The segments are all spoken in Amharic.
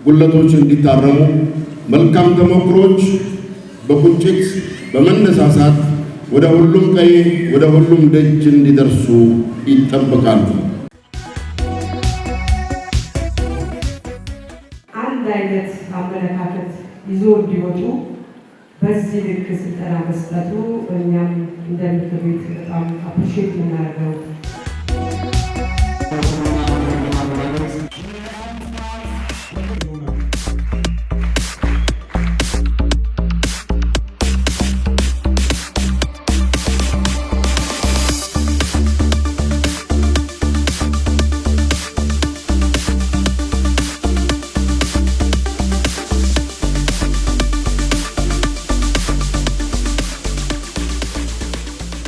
ጉድለቶች እንዲታረሙ፣ መልካም ተሞክሮች በቁጭት በመነሳሳት ወደ ሁሉም ቀዬ፣ ወደ ሁሉም ደጅ እንዲደርሱ ይጠበቃሉ። አንድ አይነት አመለካከት ይዞ እንዲወጡ በዚህ ልክ ስልጠና መስጠቱ እኛም እንደ ምክር ቤት በጣም appreciate የምናደርገው።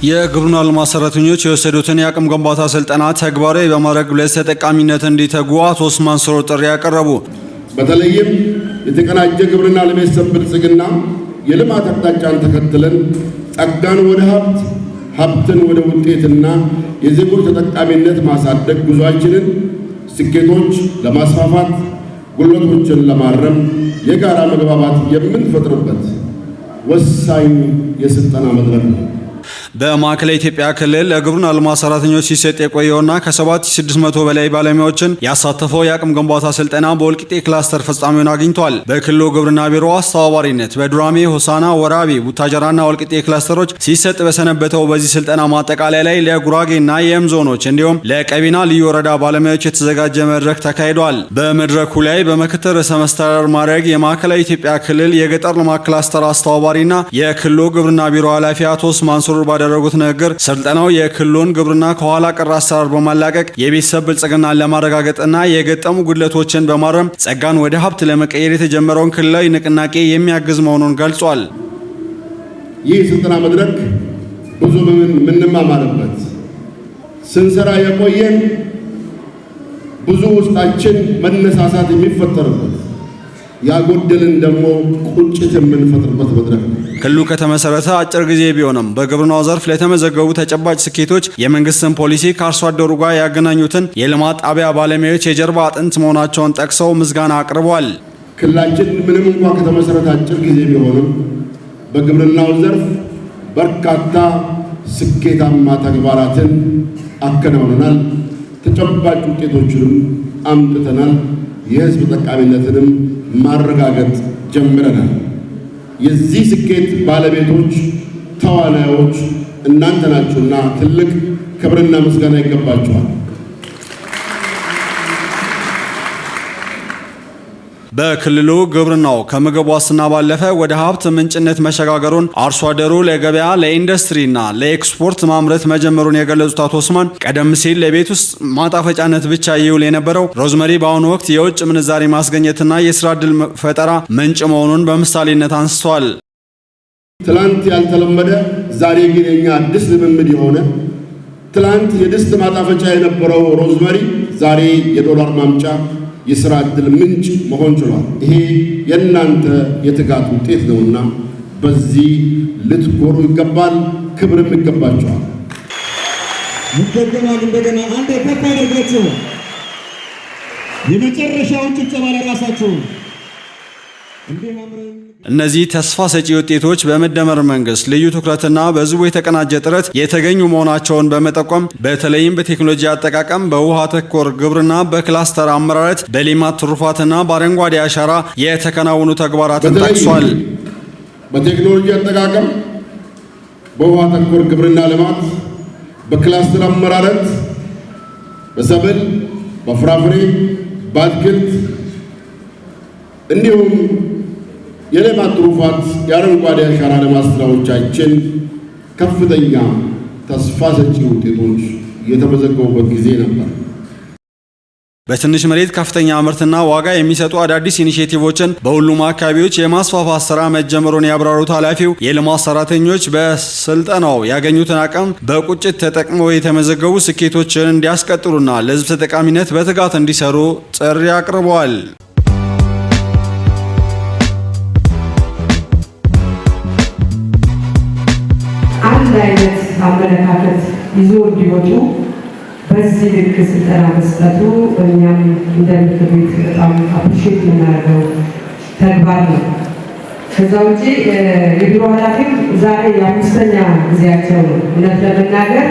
የግብርና ልማት ሰራተኞች የወሰዱትን የአቅም ግንባታ ስልጠና ተግባራዊ በማድረግ ለተጠቃሚነት እንዲተጉ አቶ ኡስማን ሱሩር ጥሪ ያቀረቡ። በተለይም የተቀናጀ ግብርና ለቤተሰብ ብልጽግና የልማት አቅጣጫን ተከትለን ጸጋን ወደ ሀብት፣ ሀብትን ወደ ውጤትና የዜጎች ተጠቃሚነት ማሳደግ ጉዟችንን ስኬቶች ለማስፋፋት፣ ጉድለቶችን ለማረም የጋራ መግባባት የምንፈጥርበት ወሳኝ የስልጠና መድረክ ነው። በማዕከላዊ ኢትዮጵያ ክልል ለግብርና ልማት ሰራተኞች ሲሰጥ የቆየውና ከ7600 በላይ ባለሙያዎችን ያሳተፈው የአቅም ግንባታ ስልጠና በወልቂጤ ክላስተር ፍጻሜውን አግኝቷል። በክልሉ ግብርና ቢሮ አስተባባሪነት በዱራሜ፣ ሆሳና፣ ወራቤ፣ ቡታጀራና ወልቂጤ ክላስተሮች ሲሰጥ በሰነበተው በዚህ ስልጠና ማጠቃለያ ላይ ለጉራጌና የም ዞኖች እንዲሁም ለቀቤና ልዩ ወረዳ ባለሙያዎች የተዘጋጀ መድረክ ተካሂዷል። በመድረኩ ላይ በምክትል ርዕሰ መስተዳድር ማዕረግ የማዕከላዊ ኢትዮጵያ ክልል የገጠር ልማት ክላስተር አስተባባሪና የክልሉ ግብርና ቢሮ ኃላፊ አቶ ኡስማን ሱሩር ባደረጉት ንግግር ስልጠናው የክልሉን ግብርና ከኋላ ቀር አሰራር በማላቀቅ የቤተሰብ ብልጽግናን ለማረጋገጥና የገጠሙ ጉድለቶችን በማረም ጸጋን ወደ ሀብት ለመቀየር የተጀመረውን ክልላዊ ንቅናቄ የሚያግዝ መሆኑን ገልጿል። ይህ የስልጠና መድረክ ብዙ የምንማማርበት፣ ስንሰራ የቆየን ብዙ ውስጣችን መነሳሳት የሚፈጠርበት፣ ያጎደልን ደግሞ ቁጭት የምንፈጥርበት መድረክ ነው። ክልሉ ከተመሰረተ አጭር ጊዜ ቢሆንም በግብርናው ዘርፍ ለተመዘገቡ ተጨባጭ ስኬቶች የመንግስትን ፖሊሲ ከአርሶ አደሩ ጋር ያገናኙትን የልማት ጣቢያ ባለሙያዎች የጀርባ አጥንት መሆናቸውን ጠቅሰው ምስጋና አቅርበዋል። ክልላችን ምንም እንኳ ከተመሰረተ አጭር ጊዜ ቢሆንም በግብርናው ዘርፍ በርካታ ስኬታማ ተግባራትን አከናውነናል። ተጨባጭ ውጤቶችንም አምጥተናል። የህዝብ ጠቃሚነትንም ማረጋገጥ ጀምረናል። የዚህ ስኬት ባለቤቶች ተዋናዮች እናንተ ናችሁና ትልቅ ክብርና ምስጋና ይገባችኋል። በክልሉ ግብርናው ከምግብ ዋስትና ባለፈ ወደ ሀብት ምንጭነት መሸጋገሩን፣ አርሶ አደሩ ለገበያ፣ ለኢንዱስትሪና ለኤክስፖርት ማምረት መጀመሩን የገለጹት አቶ ኡስማን ቀደም ሲል ለቤት ውስጥ ማጣፈጫነት ብቻ ይውል የነበረው ሮዝመሪ በአሁኑ ወቅት የውጭ ምንዛሪ ማስገኘትና የስራ ዕድል ፈጠራ ምንጭ መሆኑን በምሳሌነት አንስተዋል። ትላንት ያልተለመደ ዛሬ ግን የኛ አዲስ ልምምድ የሆነ፣ ትላንት የድስት ማጣፈጫ የነበረው ሮዝመሪ ዛሬ የዶላር ማምጫ፣ የሥራ ዕድል ምንጭ መሆን ችሏል። ይሄ የእናንተ የትጋት ውጤት ነውና በዚህ ልትኮሩ ይገባል፣ ክብርም ይገባችኋል። ይደገማል። እንደገና አንዴ ከፍ አድርጋችሁ የመጨረሻውን ጭብጨባ ለራሳችሁ። እነዚህ ተስፋ ሰጪ ውጤቶች በመደመር መንግስት ልዩ ትኩረትና በህዝቡ የተቀናጀ ጥረት የተገኙ መሆናቸውን በመጠቆም በተለይም በቴክኖሎጂ አጠቃቀም፣ በውሃ ተኮር ግብርና፣ በክላስተር አመራረት፣ በሌማት ትሩፋትና በአረንጓዴ አሻራ የተከናወኑ ተግባራትን ጠቅሷል። በቴክኖሎጂ አጠቃቀም፣ በውሃ ተኮር ግብርና ልማት፣ በክላስተር አመራረት፣ በሰብል፣ በፍራፍሬ፣ በአትክልት እንዲሁም የሌማት ትሩፋት፣ የአረንጓዴ አሻራ ልማት ስራዎቻችን ከፍተኛ ተስፋ ሰጪ ውጤቶች የተመዘገቡበት ጊዜ ነበር። በትንሽ መሬት ከፍተኛ ምርትና ዋጋ የሚሰጡ አዳዲስ ኢኒሼቲቮችን በሁሉም አካባቢዎች የማስፋፋት ስራ መጀመሩን ያብራሩት ኃላፊው የልማት ሰራተኞች በስልጠናው ያገኙትን አቅም በቁጭት ተጠቅመው የተመዘገቡ ስኬቶችን እንዲያስቀጥሉና ለሕዝብ ተጠቃሚነት በትጋት እንዲሰሩ ጥሪ አቅርበዋል። አንድ አይነት አመለካከት ይዞ እንዲወጡ በዚህ ልክ ስልጠና መስጠቱ እኛም እንደ ምክር ቤት በጣም appreciate የምናደርገው ተግባር ነው። ከዛ ውጪ የቢሮ ኃላፊም ዛሬ የአምስተኛ ጊዜያቸው ነው። እውነት ለመናገር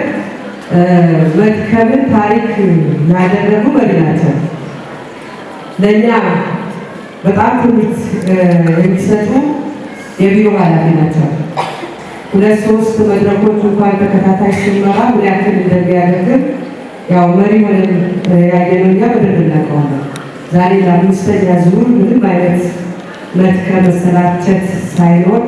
መድከምን ታሪክ ያደረጉ መሪ ናቸው። ለእኛ በጣም ትምህርት የሚሰጡ የቢሮ ኃላፊ ናቸው። ሁለት ሶስት መድረኮች እንኳን ተከታታይ ስንመራ ምን ያክል እንደሚያደርግም ያው መሪ ሆነን ያየነው እኛ በደንብ እናውቀዋለን። ዛሬ ለአምስተኛ ዙር ምንም አይነት መድከም መሰላቸት ሳይኖር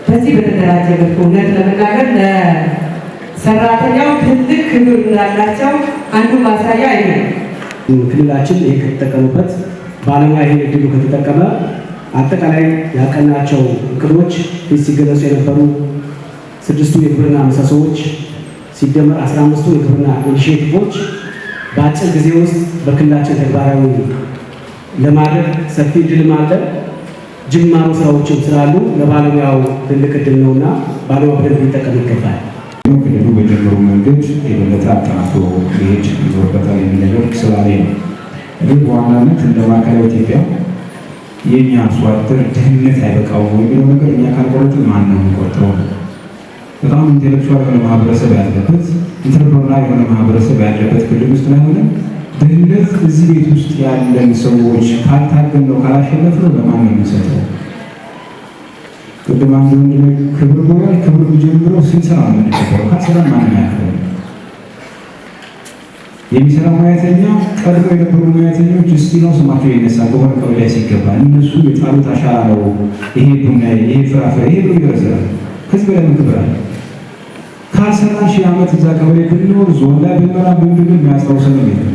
በዚህ በተደራጀ መልኩ እውነት ለመናገር ለሰራተኛው ትልቅ ክብር እንዳላቸው አንዱ ማሳያ ይሄ ነው። ክልላችን ይሄ ከተጠቀሙበት፣ ባለሙያ ይሄን እድሉ ከተጠቀመ፣ አጠቃላይ ያቀናቸው እቅዶች ፊት ሲገለጹ የነበሩ ስድስቱ የግብርና ምሰሶዎች ሲደመር 15ቱ የግብርና initiative ኦች በአጭር ጊዜ ውስጥ በክልላችን ተግባራዊ ለማድረግ ሰፊ እድልም አለ። ጅማሮ ስራዎችም ስላሉ ለባለሙያው ትልቅ እድል ነውና ባለሙያው በደንብ ሊጠቀም ይገባል። ክልሉ በጀመሩ መንገድ የበለጠ አጠናክሮ ሊሄድ ይኖርበታል የሚል ነገር ስላለኝ ነው። እኔ በዋናነት እንደ ማዕከላዊ ኢትዮጵያ የእኛ አርሶ አደር ድህነት አይበቃውም የሚለው ነገር እኛ ካልቆረጥን ማን ነው የሚቆርጠው? በጣም intellectual የሆነ ማህበረሰብ ያለበት፣ entrepreneur የሆነ ማህበረሰብ ያለበት ክልል ውስጥ ላይ ሆነ ድህነት እዚህ ቤት ውስጥ ያለን ሰዎች ካልታገልነው፣ ካላሸነፍነው ለማን ነው የምንሰጠው? ቅድም አንድ ወንድሜ ክብር ብሏል። ክብር የሚጀምረው ስንሰራ ነው የምንከበረው። ካልሰራን ማንም አያከብረንም። የሚሰራ ሙያተኛ፣ ቀድሞ የነበሩ ሙያተኞች እስቲ ነው ስማቸው ይነሳል። በሆነ ቀበሌ ላይ ሲገባ እነሱ የጣሉት አሻራ ነው ይሄ ቡና፣ ይሄ ፍራፍሬ፣ ይሄ ብሎ ይዘረዝራል። ከዚህ በላይ ምን ክብር አለ? ካልሰራን 1000 ዓመት እዛ ቀበሌ ብንኖር፣ ዞን ላይ ብንመራ፣ ብንድን የሚያስታውሰን የለም።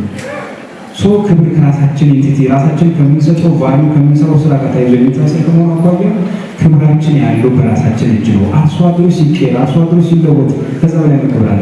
So ክብር ከራሳችን entity፣ ራሳችን ከምንሰጠው value፣ ከምንሰራው ስራ ጋር ተያይዞ የሚታሰር ከመሆኑ አኳያ ክብራችን ያለው በራሳችን እጅ ነው። አርሶ አደሩ ሲቀየር፣ አርሶ አደሩ ሲለወጥ ከዛ በላይ ምን ክብር አለ?